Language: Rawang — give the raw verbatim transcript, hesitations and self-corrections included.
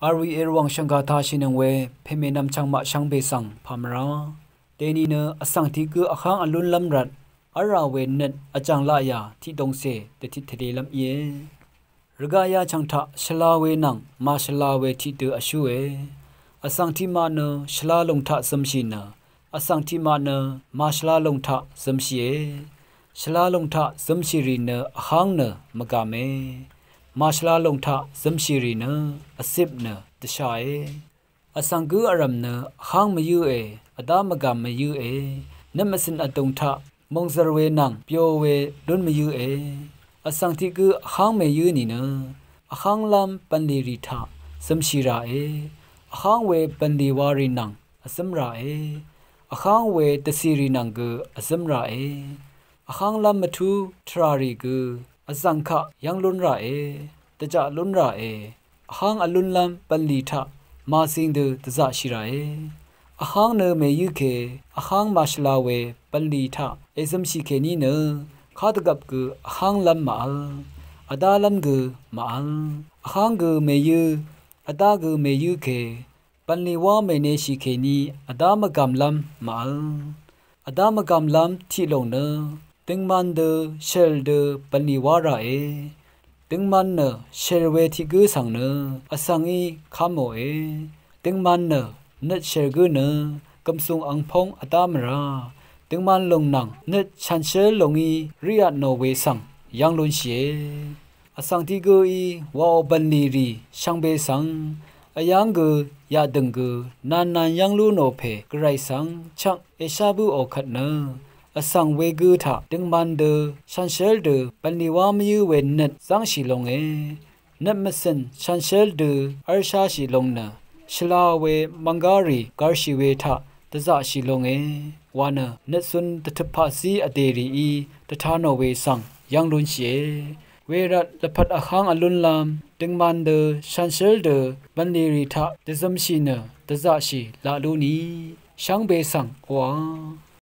V̄r wì Erwàng shv̀ngkà tāshìnøng we pèmè nvmchvng maq shvngbe svng pà mvrá. Dèni nø vsvng tiq gǿ vháng vlúnlv́m rvt v́lrà we nøt vjv̀ng laqyà tiqdongcè dvtit tvlelv́m íe. Rvgaq yachv̀ng taq shvla we nvng màshvla we tiqdø vshúe. Vsvng tiqmaq nø shvla lòng taq zømshì nø vsvng tiqmaq nø màshvla lòng taq zømshìe. Shvla lòng taq zømshìrì nø vháng nø mvgàme. Màshvla lòng taq zømshìrì nø vcip nø dvshae. Vsvng gǿ vrv̀m nø vháng mvyǿe, vdá mvgàm mvyǿe. Nøt mvcø̀n vdùng taq mòngzv̀r we nvng byo we lún mvyǿe. Vsvng tiq gǿ vháng mèyǿ nìnø vhánglv́m bv̀nlì rì taq zømshì ràe. Vháng we bv̀nlì warì nvng vzǿm ràe. Vháng we dvcìrì nvng gø vzǿm ràe. Vhánglv́m mvtú tvràrì gø vzv̀ng kaq yv́ng lún ràe, dvjaq lún ràe. Vháng vlúnlv́m bv̀nlì taq màzing dø dvzaqshì ràe. Vháng nø mèyǿ ke, vháng màshvla we bv̀nlì taq èzømshì kèní nø kadvgvp gø vhánglv́m màvl, vdálv́m gø màvl. Vháng gø mèyǿ, vdá gø mèyǿ ke, bv̀nlì wá mèneshì kèní vdá mvgàmlv́m màvl. Vdá mvgàmlv́m tiq lòng nø døngman dø shèl dø bv̀nlì wá ràe. Døngman nø shèl we tiq gǿ svng nø vsvngí kámòe. Døngman nø nøt shèl gǿ nø gv̀msùng angpóng vdá mvrá. Døngman lòng nvng nøt shànshér longí ríat nò we svng yv́ng lúnshìe. Vsvng tiq gǿí wàò bv̀nlì rì shvngbe svng vyáng gø yaqdø̀ng gø nannan yv́ng lú nò pè gvray svng chvk èshá bǿò kvt nø vsvng wegǿ taq døngman dø shànshér dø bv̀nlì wá mvyǿ we nøt zv́ngshì longe. Nøt mvcø̀n shànshér dø v́rsháshì long nø shvla we mv̀nggá rì gvrshì we taq dvzaqshì longe wa nø nøtcun dvtøp paqzí vdè rìí dvta nò we svng yv́ng lúnshìe. Wervt lvpat vháng vlúnlv́m døngman dø shànshér dø bv̀nlì rì taq dvzømshì nø dvzaqshì laq lú ni shvngbe svng oqà